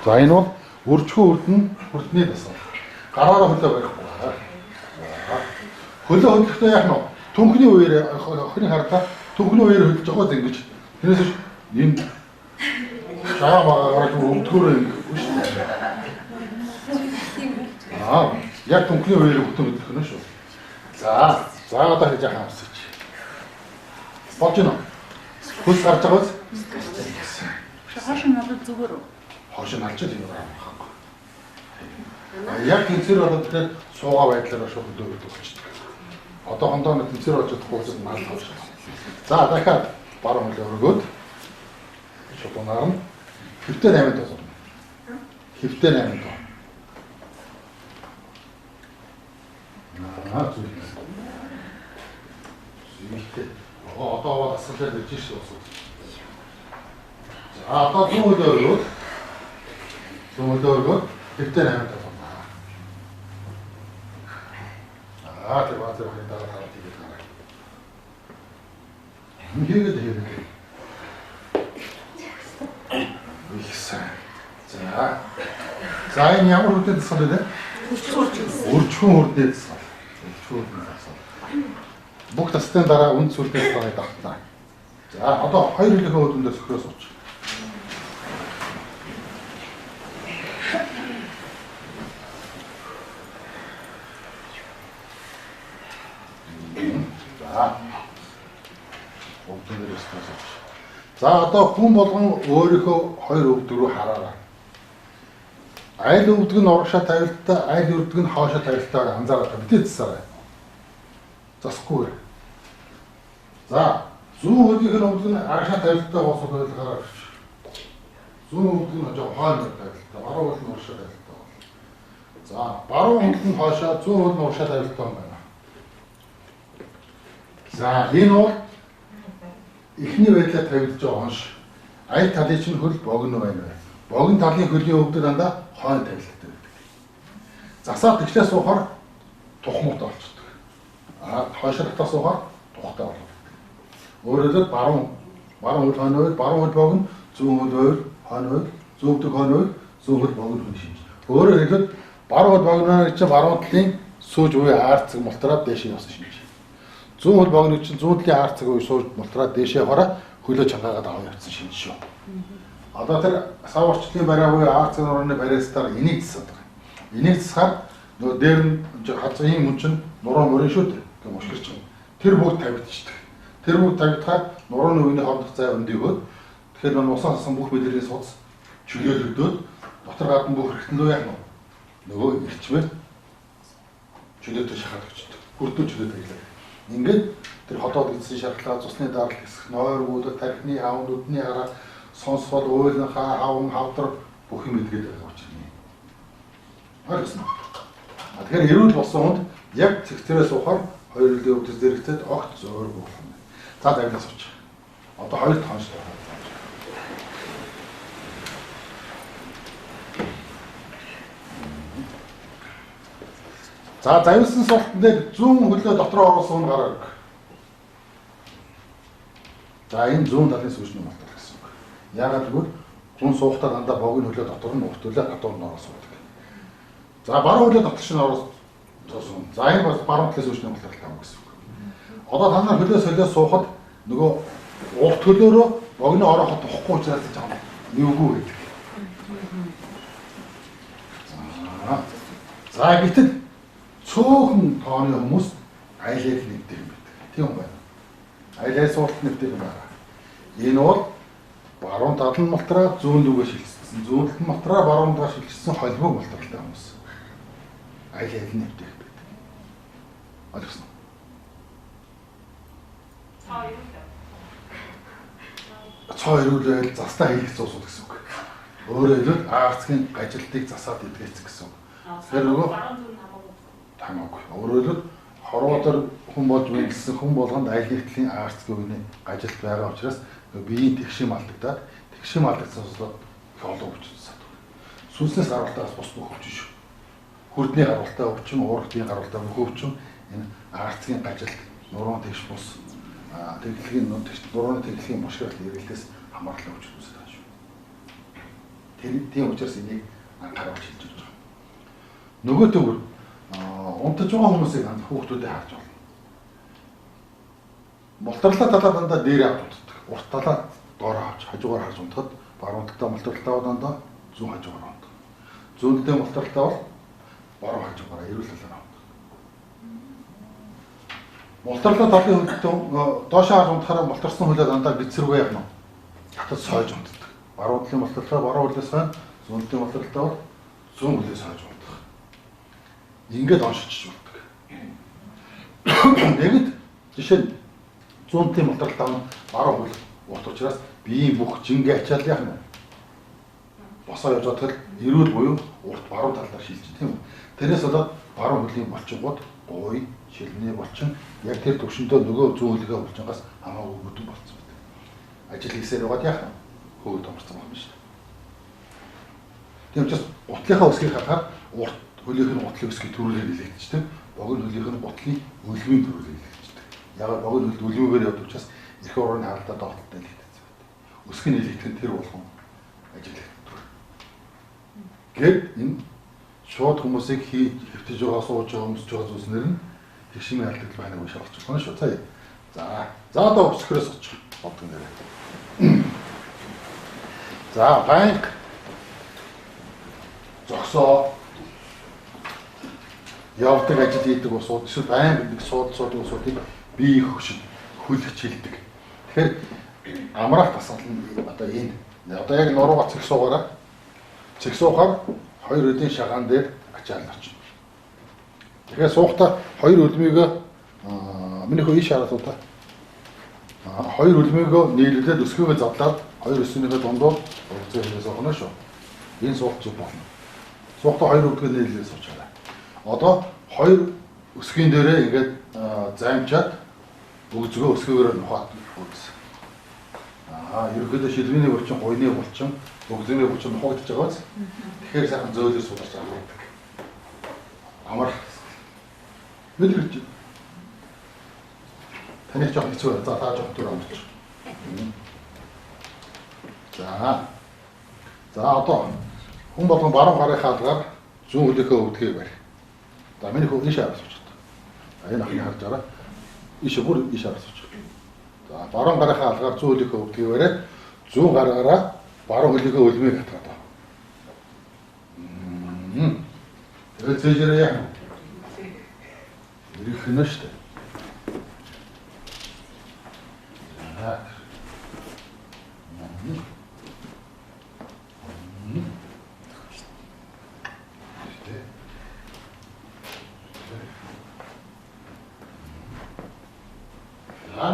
За энэ бол өржихөн үрдэн хүрдний дасгал. Гараараа хөлөө барихгүй. Хөлөө хөдлөхдөө яах нь вэ? Түнхний үеэр охины хардаа түнхний үеэр хөдлөж байгаа зингэж. Тэрнээс биш энэ шаа магаар өвдгөөрөө ингэхгүй шүү дээ. Аа, яг түнхний үеэр бүтэн хөдлөх нь шүү. За, за одоо хийж яхаа амсаж. Болж гинэ. Хөлс гарч байгаа биз? Хоош нь бол зүгээр үү? Хоош нь алж юм байхгүй. Яг тэнцвэр болоод тэгэхээр суугаа байдлаараа шууд хөдөө хөдөө болчихдог. Одоохондоо нэг тэнцвэр болж чадахгүй учраас мал хоош. За дахиад баруун хөлөө өргөөд шулуунаар нь хэвтэ 8 тоо сурна. Хэвтэ 8 тоо. Аа зүйл. Зүйтэй. Одоо аваад асгалаар ирж шээ усууд. За одоо зүүн хөлөө өргөөд зүүн хөлөө өргөөд хэвтэ 8 тоо сурна. Аа тэр баазар хөрийн дараа хараад хийгээд гараа. Хийгээд хийгээд. Их сайн. За. За энэ ямар хүрдний дасгал вэ? Өржихөн хүрдний дасгал. Өржихөн хүрдний дасгал. Бүх дасгалын дараа үнд сүрдний дасгалыг давтнаа. За одоо хоёр хөлийнхөө хөдөн дээр сөхрөө сууч. За. Өвдөн дээр сууч. За одоо хүн болгон өөрийнхөө хоёр өвдөг рүү хараарай. Аль өвдөг нь урагшаа тавилттай, аль өвдөг нь хоошоо тавилтайг анзаараад битгий засаарай. Засахгүй. За, зүүн хөлийнх нь өвдөг нь арагшаа тавилттай босоод байлгараа авч. Зүүн өвдөг нь жоо хойно тавилттай, баруун хөл нь урагшаа тавилттай бол. За, баруун хөл нь хоошоо, зүүн хөл нь урагшаа тавилттай байна. За, энэ бол эхний байдлаар тавигдж байгаа хонш. Аль талын чинь хөл богино байна вэ? Богино талын хөлийн өвдөг дандаа хойно тавилттай байдаг. Засаа тэгшлээ суухаар тухмуутай болчихдог. Аа, хойшоо татаа суухаар тухтай болдог. Өөрөөр хэлбэл баруун хөл хойно байвал баруун хөл богино, зүүн хөл байвал хойно байвал, зүүн өвдөг хойно байвал зүүн хөл богино хүн шинж. Өөрөөр хэлбэл баруун хөл богино гэж чинь баруун талын сүүж буюу аар цэг мултраад дээшээ явсан шинж. Зүүн хөл богино чинь зүүн талын аар цаг үе сууж мултраад дээшээ явахаараа хөлөө чангаагаад аваа явцсан шинж шүү. Одоо тэр сав орчлын бариа буюу аар цаг нурууны бариастаар энийг засаад байгаа. Энийг засахаар нөгөө дээр нь хазан ийм хүн чинь нуруу мөрөн шүү дээ гэх мушгирч байгаа. Тэр бүгд тавигдчихдаг. Тэр бүгд тавигдахаар нурууны үений хоорондох зай өндийгөөд тэгэхээр нөгөө усан хасан бүх мэдэрийн судас чөлөөлөгдөөд дотор гадна бүх хэрэгтэн лөө яах нь нөгөө эрчмээр чөлөөтэй шахаад өчтдөг. Хүрдүү чөлөөтэй хэлээ. Ингээд тэр ходоод эзэн шархлаа, цусны дарал хэсэх, нойр гүйлэг, тархины хавн, нүдний хараа, сонсвол, уйлан, хавн, хавдар бүх юм эдгээд байгаа учраас. Ойлгосон уу? Тэгэхээр эрүүл болсон хүнд яг цэгцэрээ суухаар хоёр хөлийн өвдөж зэрэгцээд огт зөөргүй болно. За давлаа сууч. Одоо хоёр дахь хонш тавиад. За завилсан суултан дээр зүүн хөлөө дотроо оруулсан хүн гараа өрг. За энэ зүүн талын сүүшний мултрал гэсэн үг. Яагаад гэвэл зүүн суухдаа дандаа богино хөлөө дотор нь урт хөлөө гадуур нь ороо суудаг. За баруун хөлөө дотор шинэ ороо суусан. За энэ бас баруун талын сүүшний мултралтай хүн гэсэн үг. Одоо та нар хөлөө солио суухад нөгөө урт хөлөөрөө богино орооход тухгүй учраас жаа нэвгүй байдаг. За гэтэл цөөхөн тооны хүмүүс аль аль нэгдэх юм байдаг. Тийм байна. Аль аль суулт нэгдэх юм байна. Энэ бол баруун тал нь мултраа зүүн лүгээ шилжсэн, зүүн тал нь мултраа баруун талаар шилжсэн холбоо мултралтай хүмүүс. Аль аль нэгдэх байдаг. Ойлгосон уу? Цоо эрүүл застаа хийх зуусууд гэсэн үг. Өөрөөр хэлбэл аарцгийн гажилтыг засаад идгээц гэсэн үг. Тэгэхээр нөгөө хамаагүй. Өөрөөр хэлбэл хорвоодор хүн болж мэндэлсэн хүн болгонд аль нэг талын аарцгийн үений гажилт байгаа учраас биеийн тэгшим алдагдаад тэгшим алдагдсан суслаад их олон өвчин засаад. Сүнснээс гаралтай бас бус бүх өвчин шүү. Хүрдний гаралтай өвчин, уурхтын гаралтай бүх өвчин энэ аарцгийн гажилт, нурууны тэгш бус, тэглэгийн нурууны тэглэгийн мушгирал эргэлтээс хамаарлан өвчин үүсдэг байгаа шүү. Тэр тийм учраас энийг анхааруулж хэлж байгаа. Нөгөө төгөр унтаж байгаа хүмүүсийг хүүхдүүдээ харж байна. Мултарлаа талаа дандаа дээр авч унтдаг. Урт талаа доор авч хажуугаар харж унтахад баруун талдаа мултарлаа дандаа зүүн хажуугаар унтдаг. Зүүн талдаа мултарлаа бол баруун хажуугаар эрүүл талаар унтдаг. Мултарлаа талын хөлтөө доошоо харж унтахаараа мултарсан хөлөө дандаа бицэргүй явна. Татад сойж унтдаг. Баруун талын мултарлаа баруун хөлөөс хойно, зүүн талын мултарлаа бол зүүн хөлөөс хойж унтдаг. Ингээд оншиж болдог. Нэгд жишээ нь зүүн талын мултарлаа нь баруун хөл урт учраас биеийн бүх жингээ ачаал яах нь босоо явж байгаа тал эрүүл буюу урт баруун талаар шилжиж тийм үү. Тэрнээс болоод баруун хөлийн булчингууд гуй, шилний булчин яг тэр төвшөндөө нөгөө зүүн хөлийнхөө булчингаас хамаагүй хөдөн болцсон байдаг. Ажил хийсээр байгаад яах нь хөөгд оморцсон байна шүү дээ. Тийм учраас гутлынхаа өсгийг харахаар урт хөлийнх нь гутлын өсгийг төрүүлээд илэгдэж тийм богино хөлийнх нь гутлын өлгөний төрүүлээд илэгддэг. Ягаад богино хөлд өлгөмөөр явдаг учраас эрх урууны харалтаа доод талдаа илэгдсэн байдаг. Өсг нь илэгдэх нь тэр болгон ажиглагддаг. Гэт энэ шууд хүмүүсийг хийж хэвтэж байгаа, сууж байгаа, өмсөж байгаа зүйлснэр нь тэгшмийн алдагдал байна гэж шалгаж байна шүү. За. За одоо өсгөрөөс очих боддог нэрээ. За, банк зогсоо явдаг ажил хийдэг усууд эсвэл байнга нэг сууд усуудыг бие хөшид хөл хичээлдэг. Тэгэхээр амрах дасгал нь одоо энэ. Одоо яг нуруугаа цэг суугаараа. Цэг суухаар хоёр өдийн шагаан дээр ачаал очно. Тэгэхээр суухдаа хоёр өлмийгөө миний хөө ийш хараад удаа. Хоёр өлмийгөө нийлүүлээд өсгөөгөө задлаад хоёр өсгөнийхөө дундуур ургацаа хийгээ суух нь шүү. Энэ суух зүг болно. Суухдаа хоёр өвдгөө нийлүүлээд суучаарай. Одоо хоёр өсгийн дээрээ ингээд займчаад өгзгөө өсгөөгөөр нухаад үз. Ерөнхийдөө шилмийн булчин, гуйны булчин, өгзөний булчин нухагдж байгаа биз? Тэгэхээр сайхан зөөлөөр сударч авдаг. Амар. Мэдрэж. Таны жоох хэцүү байна. За та жоох түр амарч. За. За одоо хүн болгон баруун гарынхаа алгаар зүүн хөлийнхөө өвдгийг барь. За миний хөө ийш хараад суучих. Энэ ахыг харж байгаа. Ийш бүр ийш хараад суучих. За баруун гарынхаа алгаар зүүн хөлийнхөө өвдгийг бариад зүүн гараараа баруун хөлийнхөө өлмийг хатгаад байна. Тэгээд цээжээрээ яах вэ? Ирэх нь шүү дээ. За.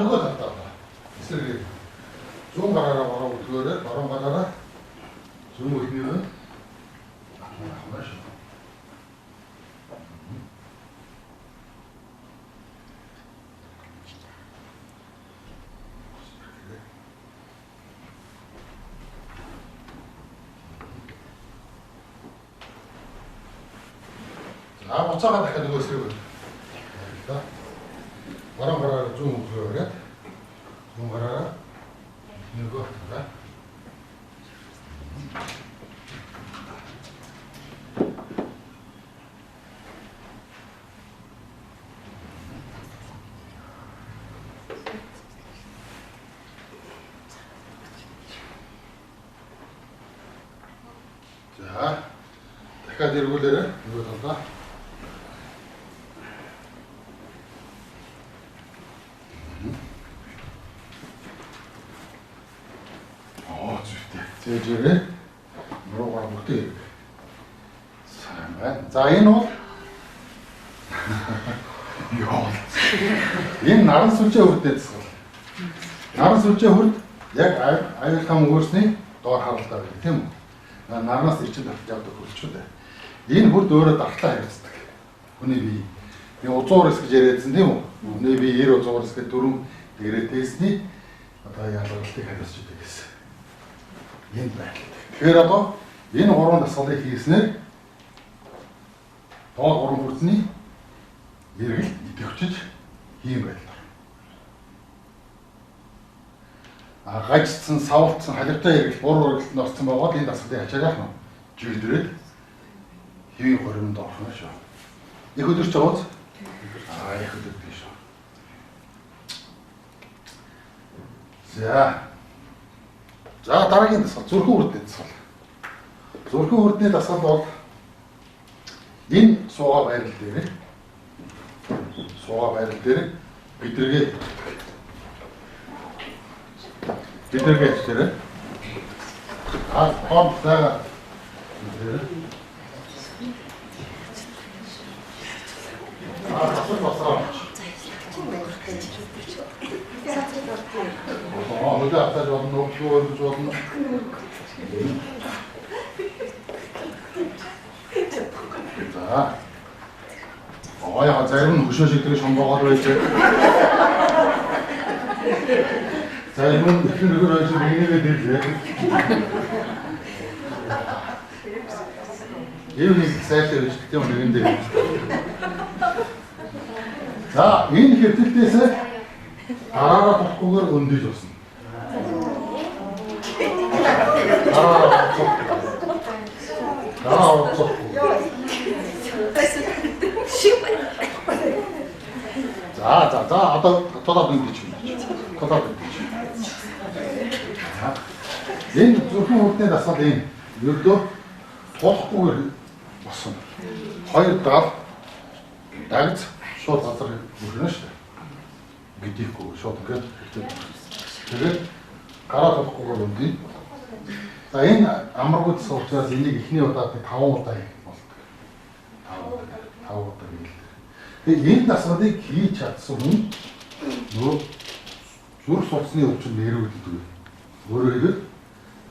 Нөгөө талдаа эсрэгээр зүүн гараараа баруун өдгөөрөө баруун гараараа зүүн өлмийгөө авах шүү. За буцаагаа дахиад нөгөө эсрэг байна. Баруун гараараа зүүн өдгөөрөө зүүн гараараа нөгөө талаа. За дахиад эргүүлээрэй нөгөө талаа. Цээжээрээ нуруугаар бүтээ. Сайн байна. За энэ бол ёо. Энэ наран сүлжээ хүрдээ дасгал. Наран сүлжээ хүрд яг аюулхан өгөрсний доор харалтаа байдаг тийм үү? Наранаас эрчим татж явдаг хөлчүүд. Энэ хүрд өөрөө дартлаа харьцдаг. Хүний бие. Тэгээ узуур эс гэж яриадсан тийм үү? Хүний бие 90 узуур эс гэдэг дөрвөн дэгрээтэйсний одоо ялгарлтыг хариуцж идэг гэсэн. Энэ байрлал. Тэгэхээр одоо энэ гурван дасгалыг хийснээр доод гурван хүрдний эргэлт идэвхжиж хийм байдал орно. Гажцсан, савлцсан, халивтай эргэл, буруу эргэлтэнд орсон байгаа бол энэ дасгалын ачаар яах нь? Жигдрээд хэвийн горимд орох нь шүү. Их өдөр ч явууз? Аа, их өдөр тийм шүү. За. За, дараагийн дасгал зүрхэн үрдний дасгал. Зүрхэн үрдний дасгал бол энэ суугаа байрал дээр бидэргээ дээр а том заа а тасал басраа. Аа, хөдөө автаж болно, өвчгөө өргөж болно. За. Аа, яа, зарим нь хөшөө шигдэг шонгоогоор байж. Зарим нь ихэнх нөхөр байж нэгнээгээ дэрлээ. Ийм нэг сайтай байж тийм нэгэн дээр. За, энэ хэвтэлтээс дараараа тохгүйгээр өндөж басна. Дараараа тохгүй. За, за, за, одоо тулаад өндөж байна. Тулаад өндөж. Энэ зөвхөн үрдний дасгал энэ ердөө тулахгүйгээр босон. Хоёр дал дагз шууд газар өрнө шүү дээ. Гэдийхгүй шууд ингээд хэлдэг. Тэгээд гараа тулахгүйгээр өндөй. За, энэ амаргүй дасгал учраас энийг эхний удаад 5 удаа хийх болдог. 5 удаа хийлдэг. Тэгээд энэ дасгалыг хийж чадсан хүн нөгөө зүрх судасны өвчин нэрвэгддэг. Өөрөөр хэлбэл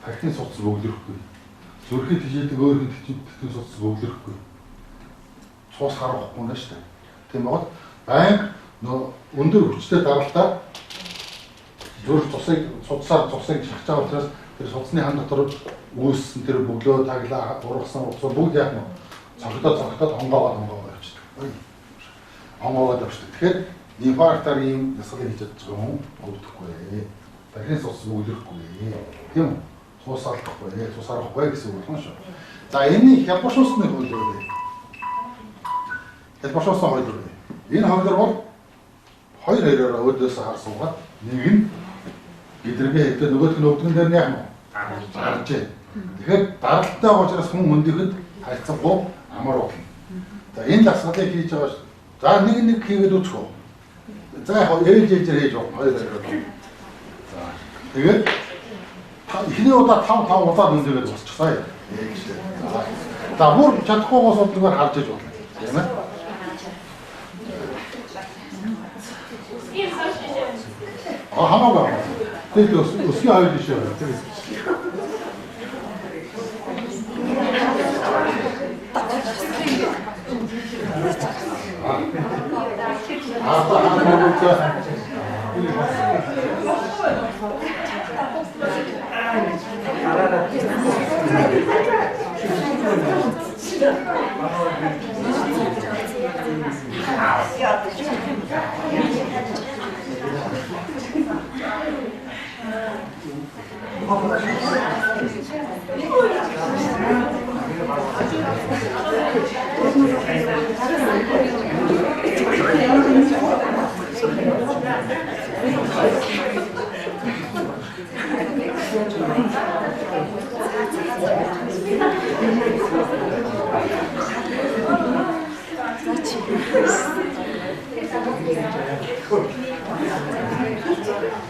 тархины судас бөглөрөхгүй. Зүрхийг тижээдэг өөр тэтгэн судас бөглөрөхгүй. Цус харахгүй нэ шүү дээ. Тийм бод байнга нөгөө өндөр хүчтэй даралтаар зүрх цусыг судасаар цусыг шахаж байгаа учраас тэр судасны хан дотор үүссэн тэр бөглөө таглаа ургасан утсаа бүгд яах нь цогтоод хонгоогоод явчихдаг. Хонгоогоод явчихдаг. Тэгэхээр инфарктаар ийм дасгалыг хийж чадчих юм өвдөхгүй. Тархины судас бөглөрөхгүй. Тийм үү? Цус алдахгүй, цус харахгүй гэсэн үг болно шүү. За, энэний хялбаршуулсны хууль үү? Хялбаршуулсан хууль үү? Энэ хуулиар бол хоёр хоёроор өөдөөс харсуугаад нэг нь гэдэргээ хэвдэ нөгөөх нь өвдгөн дээр нь яах нь гарчээ. Тэгэхээр даралттай учраас хүн өндөөхөд харьцангуй амар болно. За, энэ дасгалыг хийж байгаа шүү. За, нэг нэг хийгээд үзэх үү? За, яг ээж ээжээр хийж болно. Хоёр хоёроор. За, тэгээд эхний удаа 5 5 удаа өндөгээд босчихлаа. Ээжлээ. За, бүр чадахгүйгээс бол зүгээр харж иж болно. Тийм ээ. А, хамаагүй. Тэгээд өсгийн хоёр жишээ байна. Тэр.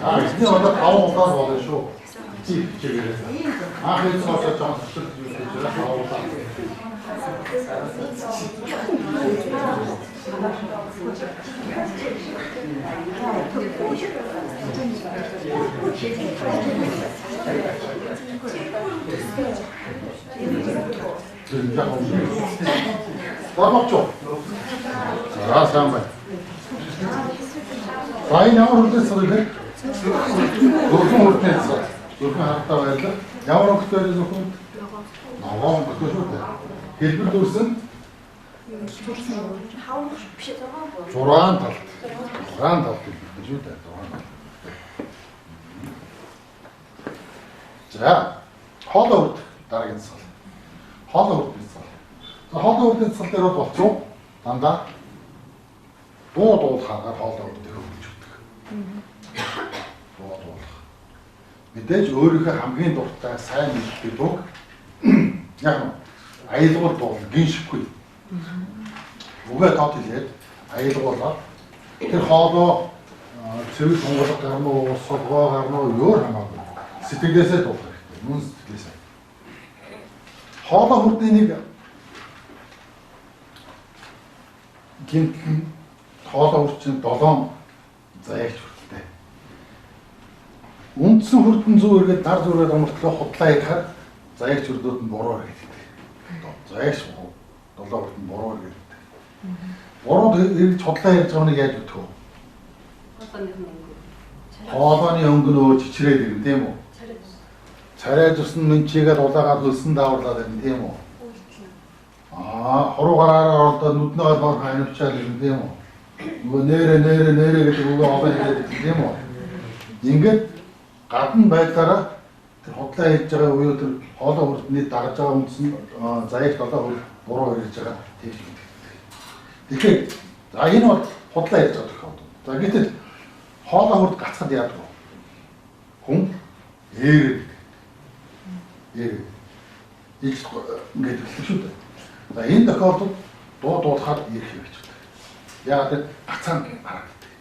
Аа, эхний удаа 5 удаа болно шүү. Чи чигээрээ. Анх хийсэн болохоор жоон төсөл хийж байгаа 5 удаа. Боловч. За, сайн байна. За, энэ ямар хүрдний цэг вэ? Зүрхэн хүрдний цэг. Зүрхэн хартаа байлаа. Ямар өнгөтэй вэ зүрхэн? Ногоон өнгөтэй шүү дээ. Хэлбэр дүүрсэн? 6 талд. 6 талд хэлбэртэй шүү дээ. 6 талд. За, хоолой хүрд дараагийн дасгал. Хоолой хүрдний дасгал. За, хоолой хүрдний дасгал дээр бол болцсон дандаа дуу дуулах аргаар хоолой хүрдийг хөгжүүлж өгдөг. Дуу дуулах. Мэдээж өөрийнхөө хамгийн дуртай сайн мэддэг дууг яг нь аялгуул дуулна, гиншихгүй. Үгээ тод хэлээд аялгуулаад тэр хоолой цэвэр тунгалаг гарна уу, соггоо гарна уу, өөр хамаагүй. Сэтгэлээсээ дуулах хэрэгтэй. Мөн сэтгэлээсээ. Хоолой хүрдний нэг гэмтэл хоолой хүрд чинь 7 заяагч хүрдтэй. Үндсэн хүрдэн зүү эргээд нар зүрээд умартлаа худлаа ярихаар заяагч хүрдүүд нь буруу эргээд байдаг. Заяагч 7 хүрд нь буруу эргээд байдаг. Буруу эргэж худлаа ярьж байгаа нэг яаж өгөх вэ? Хоолойны өнгө нь өө чичрээд ирнэ, тийм үү? Царай зүсэн мэнчигээд улаагаад өлсөн дааварлаад ирнэ, тийм үү? Аа, хуруу гараараа оролдоод нүднээ доорх анивчаад ирнэ, тийм үү? Нөгөө нэрэ нэрэ нэрэ гэдэг үгээ олон хэлээд ирнэ, тийм үү? Ингээд гадна байдлаараа тэр худлаа хийж байгаа үеэ тэр хоолой хүрдний дагаж байгаа үндсэн заяах долоо хүрд буруу ирж байгаа тэгж мэддэг. Тэгэхээр за энэ бол худлаа ярьж байгаа тохиолдол. За гэтэл хоолой хүрд гацхад яадаг вэ? Хүн ээрээд ээрээд ийж ингээд эхэлдэг шүү дээ. За энэ тохиолдолд дуу дуулахаар ирэх юм гэж байна. Яагаад гэвэл гацаа нь харагддаг.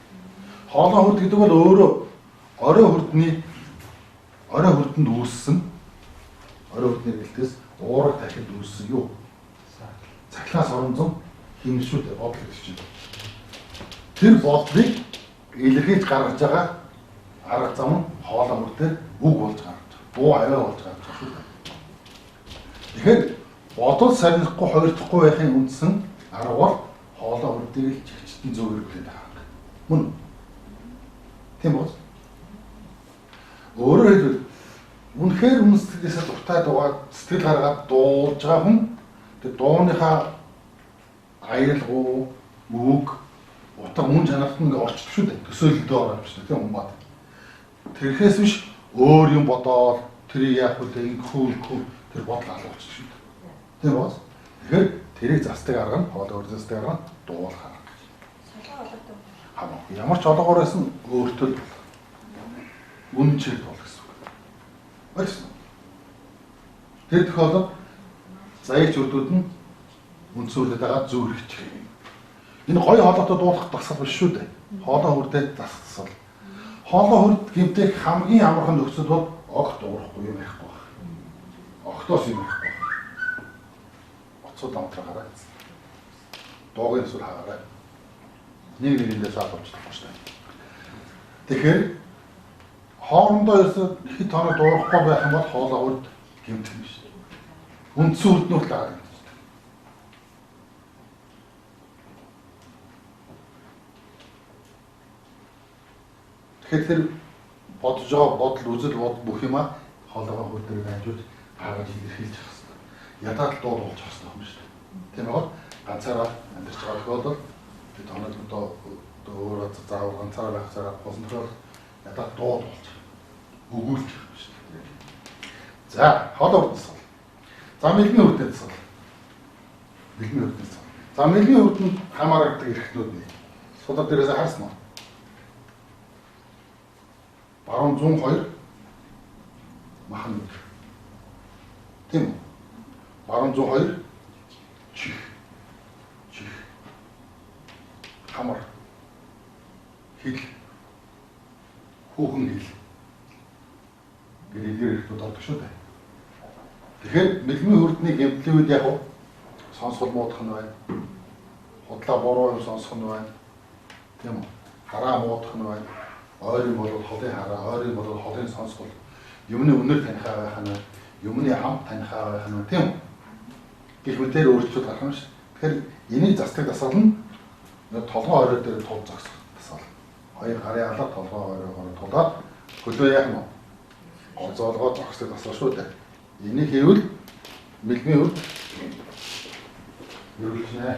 Хоолой хүрд гэдэг бол өөрөө орой хүрдний орой хүрдэнд үүссэн орой хүрдний гэлтээс уураг тархинд үүссэн юу? Цахилгаан соронзон хэмнэл шүү дээ, бодол гэдэг чинь. Тэр бодлыг илэрхийлж гаргаж байгаа арга зам нь хоолой хүрдээр үг болж гарч байгаа. Дуу авиа болж гарч байгаа шүү дээ. Тэгэхээр бодол сарнихгүй хоёрдохгүй байхын үндсэн арга бол хоолой хүрдийг л чигчтэн зөв хэрэглээд байгаа. Мөн. Тийм үү? Өөрөөр хэлбэл үнэхээр өмнө сэтгэлээсээ дуртай дугаар сэтгэл гаргаад дуулж байгаа хүн тэр дууныхаа аялгуу, үг, утга мөн чанарт нь ингээ орчдөг шүү дээ. Төсөөлөлдөө ороод шүү дээ, тийм умбаад. Тэрхээс биш өөр юм бодоол тэрийг яах вэ, ингэх үү, ингэх үү тэр бодол алгуулчих шүү дээ. Тийм үү? Тэгэхээр тэрийг засдаг арга нь хоолой хүрд засдаг арга нь дуулах арга. Хамаагүй. Ямар ч олоогоор байсан өөртөө л дуулах. Үнэнчээр дуулах гэсэн үг. Ойлгосон уу? Тэр тохиолдолд заяагч үрдүүд нь үндсэн үрдэд байгаа зөв хэрэгч. Энэ гоё хоолойтой дуулах дасгал биш шүү дээ. Хоолой хүрдээ дасгал. Хоолой хүрд гэмтэх хамгийн амархан нөхцөл бол огт уурахгүй юм ярихгүй байх. Огтоос юм ярихгүй байх. Оцууд амтраагаарай. Дуугийн сүр хаагаарай. Нэг нэгэндээ саалуулж чадахгүй шүү дээ. Тэгэхээр хоорондоо ерөөсөө хэд хоног дуурахгүй байх юм бол хоолой хүрд гэмтэх юм шүү дээ. Үндсэн үрднүүд л агаад. Тэгэхээр тэр бодож байгаа бодол, үзэл бодол бүх юма хоолойгоо хүрд дээр амжуулж гаргаж илэрхийлж явах хэрэгтэй. Ядаад л дуу дуулж явах хэрэгтэй юм шүү дээ. Тийм ээ, ганцаараа амьдарч байгаа тохиолдолд бид хоног одоо өөрөө заавал ганцаараа байх зараа болсон тохиолдолд ядаад дуу дуулж өгүүлж явах шүү дээ. За, хоолой хүрд дасгал. За, мэлмийн хүрдний дасгал. Мэлмийн хүрдний дасгал. За, мэлмийн хүрдэнд хамаарагддаг эрхтнүүд нэ. Судал дээрээс харсан уу? Баруун 102 махан нүд. Тийм үү? Баруун 102 чих. Чих. Хамар. Хил. Хүүхэн хил. Гэрэлээр ирэхэд ордог шүү дээ. Тэгэхээр мэлмийн хүрдний гэмтлийн үед яг уу сонсгол муудах нь байна. Худлаа буруу юм сонсох нь байна. Тийм үү? Хараа муудах нь байна. Ойрын бол холын хараа, ойрын бол холын сонсгол, юмны үнэр танихаа байх нь, юмны хамт танихаа байх нь, тийм үү? Гэх мэтээр өөрчлөлт гарах юм шүү. Тэгэхээр энийг засдаг дасгал нь толгой орой дээр тул зогсох дасгал. Хоёр гарын алаар толгой оройгоор тулаад хөлөө яах нь гозоолгоо зогсдог дасгал шүү дээ. Энийг хийвэл мэлмийн үрд өргөлжнэ.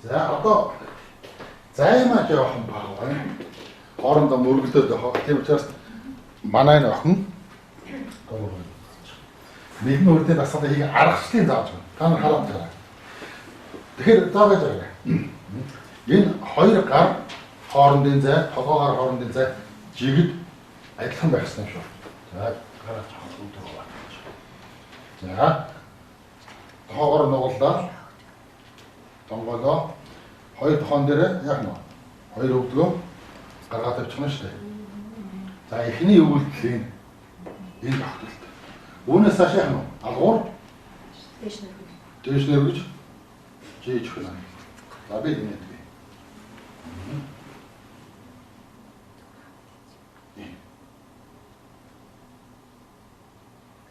За одоо займаа жоохон бага байна. Хоорондоо мөргөлдөөд явах. Тийм учраас манай энэ охин нэгэн үрдийн дасгалыг хийх аргачлалыг зааж байна. Та нар хараад байгаа. Тэгэхээр заа байж байгаа. Энэ хоёр гар хоорондын зай, толгой гар хоорондын зай жигд адилхан байх ёстой юм шүү. За гараа жоохон өндөр байна. За тоогоор нугаллаа. Тонголоо. Хоёр тохон дээр яг нь хоёр өвдгөө гаргаад тавьчихна шүү дээ. За эхний өгүүлбэл энэ тогтолт. Үүнээс цааш яах нь алгуур дээш нэргэж. Дээш нэргэж жийж өгнө. За би ингэ гэдэг.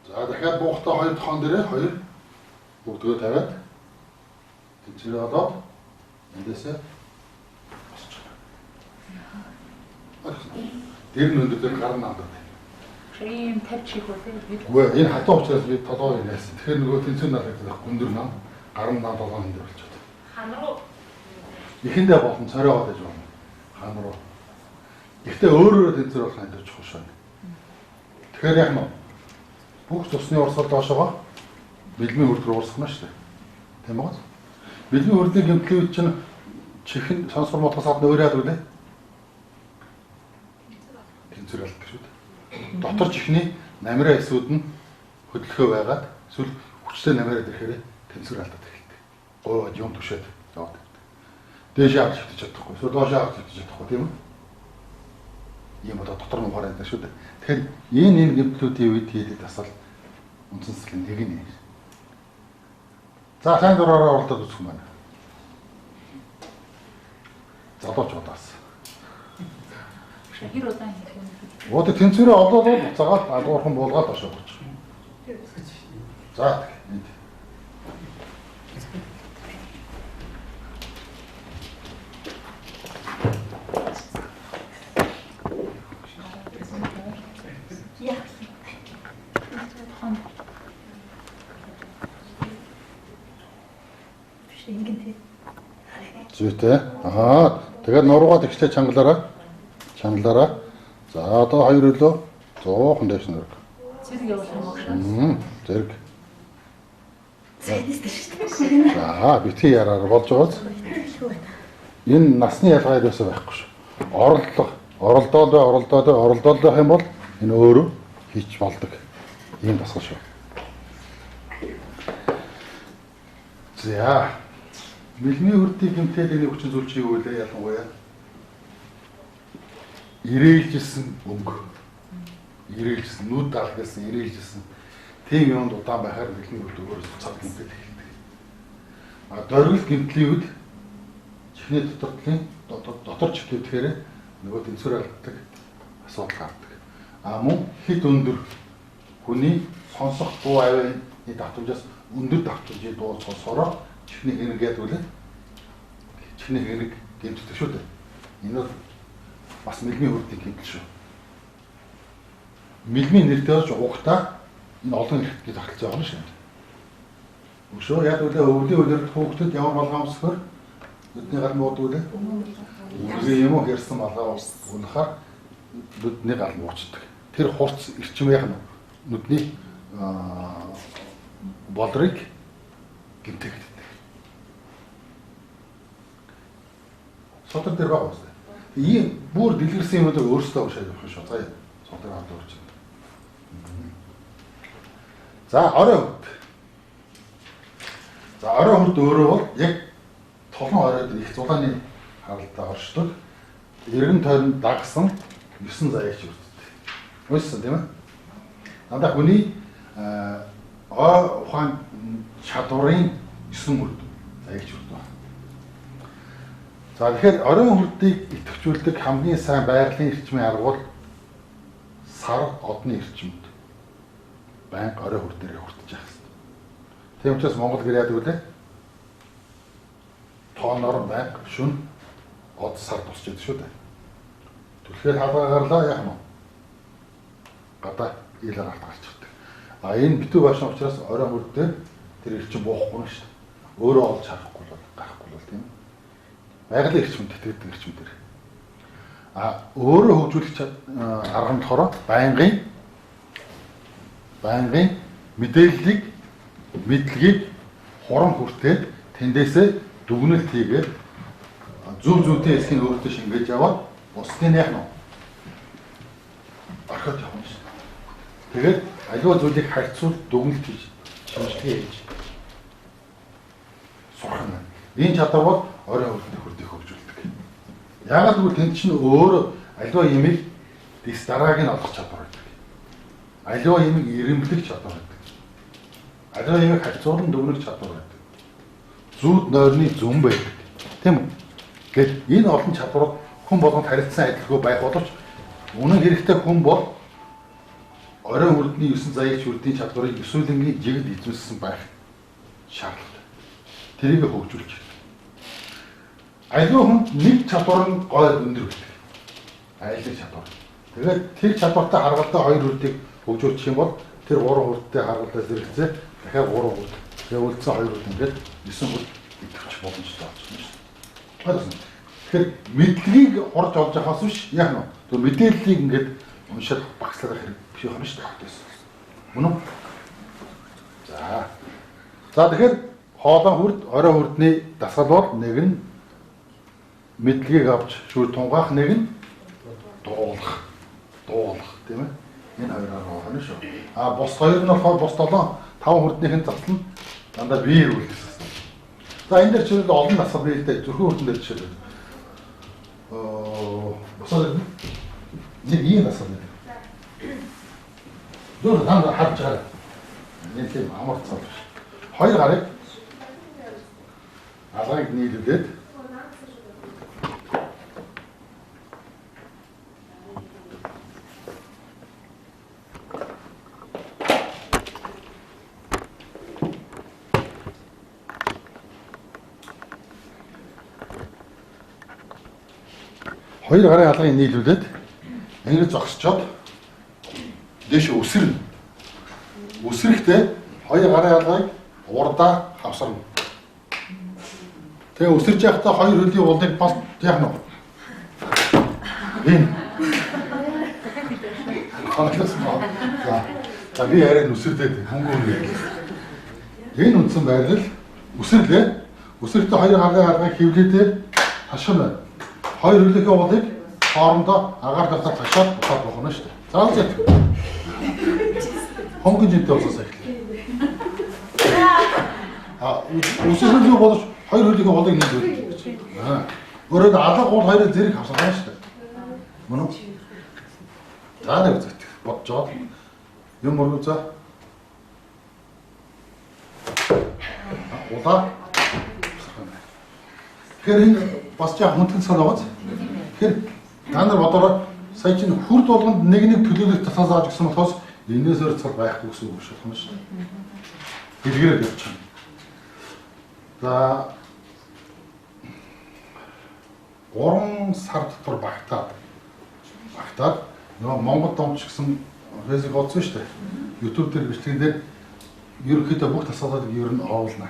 За дахиад буухтаа хоёр тохон дээрээ хоёр бүгдгөө тавиад тэнцвэрээ олоод эндээсээ босчих. Тэр нь өндөр дээр гар наадад. Ийм тавьж хийх үү те? Үгүй энэ хатуу учраас би толгой яасан. Тэгэхээр нөгөө тэнцвэр наалагдах өндөр нам гар нам толгой өндөр болчиход. Хан руу. Эхэндээ болон цоройгоод иж болно. Хан руу. Гэхдээ өөрөөрөө тэнцвэр болох нь илүү чухал шүү. Тэгэхээр яг нь бүх цусны урсгал доошоогоо бэлмийн үрд рүү урсгана шүү дээ. Тийм үү? Бэлмийн үрдний гэмтлийн үед чинь чихэн сонсгор модгос хадна өөр яадаг лээ? Тэнцвэр алддаг шүү дээ. Дотор чихний намираа эсүүд нь хөдлөхөө байгаад эсвэл хүчтэй намираад ирэхээр тэнцвэр алдаад эхэлдэг. Гуйгаад юм түшээд яваад байдаг. Дээшээ авч хэвтэж чадахгүй, эсвэл доошоо авч хэвтэж чадахгүй тийм үү? Ийм одоо дотор нь ухаар байдаг шүү дээ. Тэгэхээр энэ гэмтлүүдийн үед хийдэг дасгал үндсэн засгийн нэг нь. За сайн дураараа оролдоод үзэх юм байна. Залуучуудаас. Хэр удаан хийх юм бэ? Ууд тэнцвэрээ олоод буцаагаад алгуурхан буулгаад доош өгч. За энд. Зүйтэй. Аа, тэгээд нуруугаа тэгшлээ чангалаараа. Чангалаараа. За одоо хоёр өглөө 100 дээш нөрөг. Зэрэг явуулах юм уу? Зэрэг. За, битгий яраар болж байгааз. Энэ насны ялгаа ерөөсөө байхгүй шүү. Оролдлого, оролдоод бай, оролдоод бай, оролдоод байх юм бол энэ өөрөө хийч болдог. Ийм дасгал шүү. За. Мэлмийн үрдийн гэмтэл энэ хүчин зүйл чи юу вэ? Ялангуяа ирээлжсэн өнгө. Ирээлжсэн, нүд далгасан, ирээлжсэн. Тийм юмд удаан байхаар мэлмийн үрд өөрөө цуцаад гэмтэл эхэлдэг. А дөрвөл гэмтлийн үед чихний дотор талын дотор чихлүүдэхээр нөгөө тэнцвэр алддаг асуудал гардаг. А мөн хит өндөр хүний сонсох дуу авианы давтамжаас өндөр давтамжийн дуу сонсороо чихний хэрэг гэдэг үлээ. Чихний хэрэг гэмтдэг шүү дээ. Энэ бол бас мэлмийн үрдийн гэмтэл шүү. Мэлмийн нэртэй ч угтаа энэ олон эрхтний тогтолцоо байгаа шүү дээ. Өшөө яг үлээ өвлийн үлрэлт хүүхдэд ямар малгай өмсөхөр нүдний гал муудаг үлээ. Үргийн юм уу хэрсэн малгай унахаар нүдний гал муучдаг. Тэр хурц эрчим яг нүдний болрыг гэмтэгддэг. Сотор дээр байгаа үстэй. Ийм бүр дэлгэрсэн юмудыг өөрсдөө уншаад явах шүү. За сотор аваад орж. За орой хөрд. За орой хөрд өөрөө бол яг толон оройд их зулааны харалтаа оршдог. Эргэн тойронд дагсан 9 заяагч үрддэг. Уншсан тийм ээ. Дандаа хүний ой ухаан чадварын 9 үрд заяагч үрд байна. За тэгэхээр оройн хүрдийг идэвхжүүлдэг хамгийн сайн байгалийн эрчмийн арга бол сар одны эрчимд байнга орой хүрдээрээ хүртэж явах хэрэгтэй. Тийм учраас Монгол гэр яадаг вүлээ? Тооноор байнга шүн од сар тусч яадаг шүү дээ. Түлхээр хаалгаа гарлаа яах юм бэ? Гадаа ил гарт гарчдаг. А энэ битүү байшин учраас орой хүрдээр тэр эрчим буухгүй нь шүү дээ. Өөрөө олж харахгүй бол гарахгүй бол тийм ээ. Байгалийн эрчимд тэтгэдэг эрчим дээр. А өөрөө хөгжүүлэх арга нь болохоор байнгын мэдээллийг мэдлэгийг хурам хүртээд тэндээсээ дүгнэлт хийгээд зөв зөвтэй эсхийг өөртөө шингээж яваад бусдын яах нь орхиод явах юм шиг. Тэгээд аливаа зүйлийг харьцуул дүгнэлт хийж шинжилгээ хийж сурах нь. Энэ чадвар бол оройн хүрдний хүрдийг хөгжүүлдэг. Яагаад гэвэл тэнд чинь өөрөө аливаа юмыг дэс дарааг нь олох чадвар байдаг. Аливаа юмыг эрэмблэх чадвар байдаг. Аливаа юмыг харьцуулан дүгнэх чадвар байдаг. Зүүд нойрны зүм байдаг. Тийм үү? Гэт энэ олон чадварууд хүн болгонд харилцсан адилгүй байх боловч үнэн хэрэгтэй хүн бол оройн хүрдний 9 заяагч хүрдний чадварыг ёсүлэнгийн жигд эзэмшсэн байх шаардлагатай. Тэрийг хөгжүүлж байна. Аливаа хүнд нэг чадвар нь гой өндөр байдаг. Айлын чадвар. Тэгээд тэр чадвартай харгалтай хоёр хүрдийг хөгжүүлчих юм бол тэр гурван хүрдтэй харгалтай зэрэгцээ дахиад гурван хүрд. Тэгээд үлдсэн хоёр хүрд ингээд 9 хүрд идэвхчих боломжтой болчихно шүү дээ. Ойлгосон. Тэгэхээр мэдлэгийг хурж олж авахаас биш яг нь тэр мэдээллийг ингээд уншаад багслах хэрэг биш юм шүү дээ. Үнэн үү? За. За тэгэхээр хоолой хүрд, орой хүрдний дасгал бол нэг нь мэдлэгийг авч шүр тунгаах, нэг нь дуулах. Дуулах тийм ээ. Энэ хоёроор байна шүү. А бус хоёр нь болохоор бус 7 5 хүрднийх нь засал нь дандаа биеэр үлдэх засал. За энэ дээр жишээлбэл олон дасгал бий л дээ. Зүрхэн хүрдэн дээр жишээлбэл бусаар нэг ийм дасгал нэг. Зүгээр танд харж байгаа. Энэ тийм амар цал биш. Хоёр гарыг алгыг нийлүүлээд хоёр гарын алгыг нийлүүлээд ингэж зогсчоод дээш өсөрнө. Өсрэхдээ хоёр гарын алгыг урдаа хавсарна. Тэгээ өсөрж явахдаа хоёр хөлийн уулыг бас яах нь вэ? Энэ. За. За би арай нүсэрдээд хөнгөн үнэ. Энэ үндсэн байрлал өсөрлөө. Өсөрлөлтөө хоёр гарын алгыг хөвлөдөө хашгина. Хоёр хөлийнхээ уулыг хоорондоо агаар давтар ташаад босоод болох нь шүү дээ. За үзье. Хөнгөн жинтэй усаас эхлэе. А өсөрлөлийн боловч хоёр хөлийнхээ уулыг нийлүүл гэж. Аа. Өөрөөр алга уул хоёрыг зэрэг хавсарна шүү дээ. Мөн үү? За нэг үзэх бодож байгаа. Юм мөргөө за. Улаа. Тэгэхээр энэ бас жаа хүндхэн цал байгаа биз? Тэгэхээр та нар бодороо сая чинь хүрд болгонд нэг нэг төлөөлөх тасаа зааж гисэн болохоос энээс өөр цал байхгүй гэсэн үг шиг юм шүү дээ. Дэлгэрээд явчихна. За 3 сар дотор багтаад нөгөө Монгол домч гэсэн фэйсбүүк олсон шүү дээ. YouTube дээр бичлэгэн дээр ерөнхийдөө бүх тасгалыг ер нь оруулна.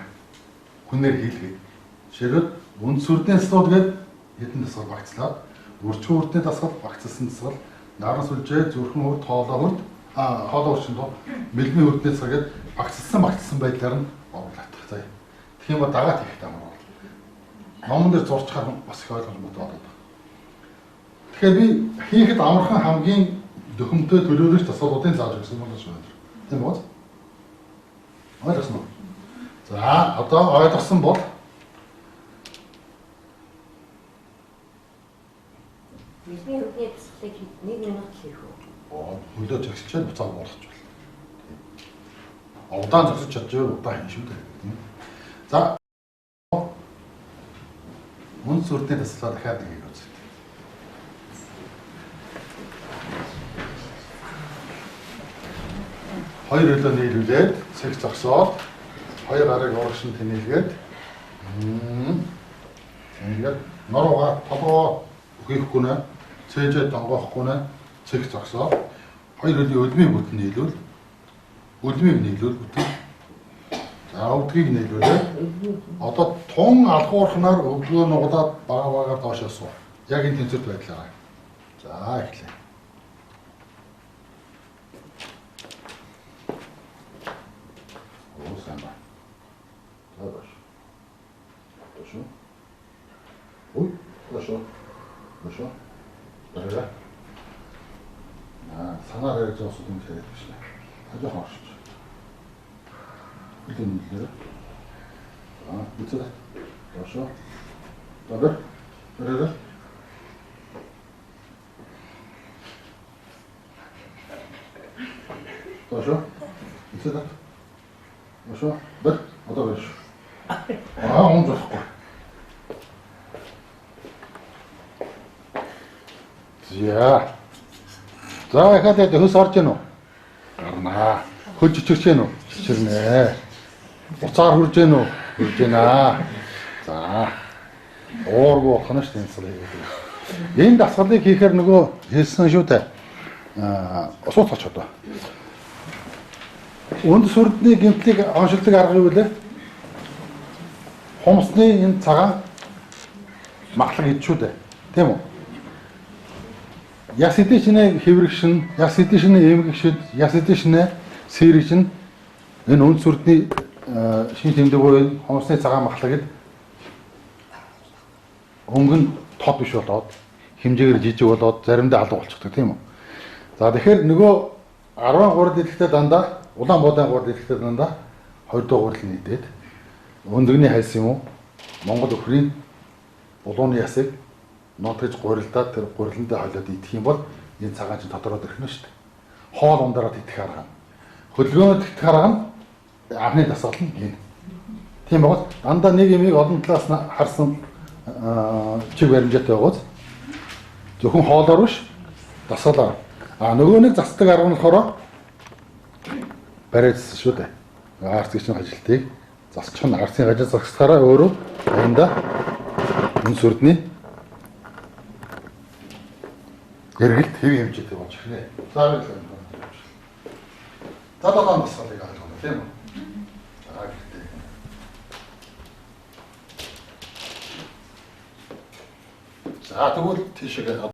Хүнээр хийлгээд. Жишээлбэл үнд сүрдний дасгал гээд хэдэн дасгал багцлаад, өрчгөн үрдний дасгал багцлсан дасгал, наран сүлжээ, зүрхэн үрд, хоолой үрд, хоолой үрчин тоо, мэлмийн үрдний дасгал гээд багцлсан байдлаар нь оруулах. За. Тэгэх юм бол дагаад хийх амар бол. Номон дээр зурчхаар бас их ойлгомжтой болоод байна. Тэгэхээр би хийхэд амархан хамгийн дөхөмтэй төлөөлөгч дасгалуудын зааж өгсөн юм байна шүү. Тийм үү? Ойлгосон уу? За, одоо ойлгосон бол Мэлмийн хүрдний дасгалыг 1 минут хийх үү? Хөлөө зогсчоод буцаад буулгах бол. Удаан зогсож чадчихвал удаан хийн шүү дээ. За, үнд сүрдний дасгалаа дахиад нэг үзье. Хоёр хөлөө нийлүүлээд цэг зогсоод хоёр гарыг урагш нь тэнийгээд тэнийгээд норууга толгоо өгөхгүй нэ, цээжээ донгоохгүй нэ, цэг зогсоод хоёр хөлийн өлмийг бүтэн нийлүүл, өлмийг нийлүүл бүтэн. За өвдгийг нийлүүлээд одоо тун алгуурхнаар өвдгөө нугадаад бага багаар доошоо суу. Яг энэ тэнцвэрт байдлаараа. За эхлэе. Оо сайн байна. За доош. Доош. Ой, доош. Доош. Бараа. Аа, санаар ярьж байгаа юм яриад биш нэ. Та жоохон оршиж. Хөлийн нэлээ. Аа, үзээ. Доош. Бараа. Бараа. Доош. Үзээ. Доош. Бэр. Одоо бэр. Аа, он зохгүй. За. За ихад хөлс орж гэнэ үү? Гарнаа. Хөл чичирч гэнэ үү? Чичирнэ. Уцаар хүрж гэнэ үү? Хүрж гэнэ. За. Уургүй болох нь шүү дээ энэ дасгалыг хийгээд. Энэ дасгалыг хийхээр нөгөө хэлсэн шүү дээ. Аа, сууцаач одоо. Үнд сүрдний гэмтлийг оншилдог арга юу вэ? Хумсны энэ цагаан махлаг идэх шүү дээ. Тийм үү? Яс эдийн шинэ хэврэг шин, яс эдийн шинэ эмгэг шид, яс эдийн шинэ сэрэг шин энэ үнд сүрдний шин тэмдэг буюу хумсны цагаан махлагд өнгө нь тод биш болоод хэмжээгээр жижиг болоод заримдаа алга болчихдог тийм үү? За тэгэхээр нөгөө 13 дэлхтэй дандаа улаан буудаан 3 дэлхтэй дандаа 2 дугаар гурил нийтээд өндөгний хальс юм уу? Монгол өхрийн булууны ясыг нотгож гурилдаад тэр гуриландаа холиод идэх юм бол энэ цагаан чинь тодороод ирэх нь шүү дээ. Хоол ундараад идэх арга нь. Хөдөлгөөнөд идэх арга нь анхны дасгал нь энэ. Тийм багт дандаа нэг юмыг олон талаас нь харсан чиг баримжаатай байгууз зөвхөн хоолоор биш дасгалаар. А нөгөө нэг засдаг арга нь болохоор бариадсан шүү дээ. Арц гişний ажилтыг засчих нь арцын ажил засахаараа өөрөө аяндаа энэ сүрдний эргэлт хэв хэмжээтэй болж ирнэ. За баярлалаа. За долоон дасгалыг ойлгоно тийм үү? За гэртээ. За тэгвэл тийшээ.